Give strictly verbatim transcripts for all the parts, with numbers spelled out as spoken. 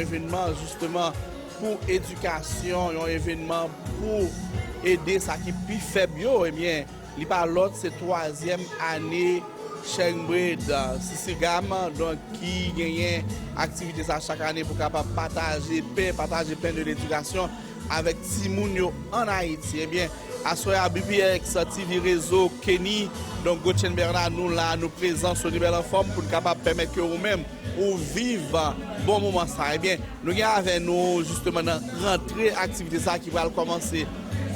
Evènman jisteman pou edikasyon, yon evènman pou ede sa ki pi fèb yo, ebyen, li pa lòt, se twazyèm ane Share Bread, euh, Sisirgam, donk, ki genyen aktivite sa chak ane pou kapab pataje pen, pataje pen de ledikasyon avèk timoun yo ann Ayiti. Ebyen, aswè a, B P X T V Rezo, Kenny, donk, Gotchen Bernard, nou la, nou prezan, Sony Bèl Anfòm, pou n kapab pèmèt ke ou menm, ou viv bon moman sa. Ebyen, nou gen avè nou, jisteman, nan rantre aktivite sa ki pral kòmanse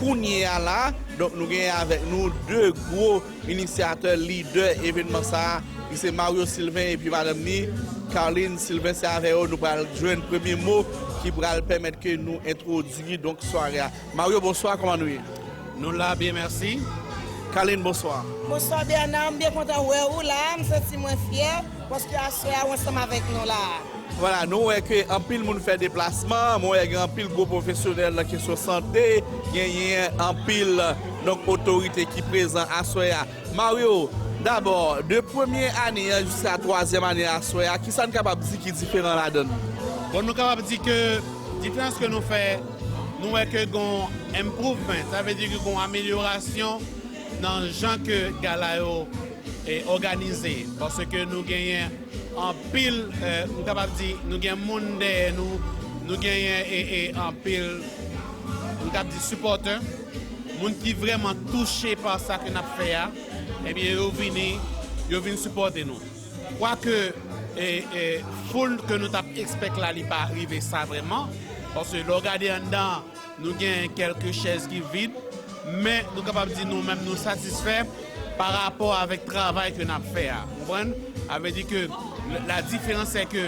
kounye a la. Donk, nou gen avèk nou de gwo inisyatè, lidè evènman sa a, ki se Mario Sylvain epi madanm ni, Carline Sylvain. Se avè yo nou pral jwenn premye mo ki pral pèmèt ke nou entwodui, donk, sware a. Mario, bonswa, kòman nou ye? Nou la byen, mèsi. Carline, bonswa. Bonswa, Bernard, m byen kontan wè ou la, m santi mwen fyè, paske aswè a ou ansanm avèk nou la. Vwala, nou wè ke anpil moun fè deplasman, mwen wè gen anpil gwo pwofesyonèl nan kesyon sante, genyen anpil, donk, otorite ki prezan aswè a. Mario, dabò, de premye ane an jiska twazyèm ane aswè a, kisa n kapab di ki diferan ladan l? Bon, nou kapab di ke diferans ke nou fè, nou wè ke gon improvement, sa vle di ke gon amelyorasyon nan jan ke gala yo, eh, òganize, paske nou genyen anpil, eh, m kapab di, nou gen moun dèyè nou, nou genyen, eh, eh, anpil, m kab di, sipòtè, moun ki vrèman touche pa sa ke n ap fè a, ebyen, yo vini, yo vin sipòte nou. Kwake, e, e, foul ke nou t ap expect la, li pa rive sa vrèman. Paske lè w gade anndan, nou gen kèlke chèz ki vid, men nou kapab di nou menm nou satisfè pa rapò avèk travay ke n ap fè a. Ou konprann? Sa vle di ke la diferans se ke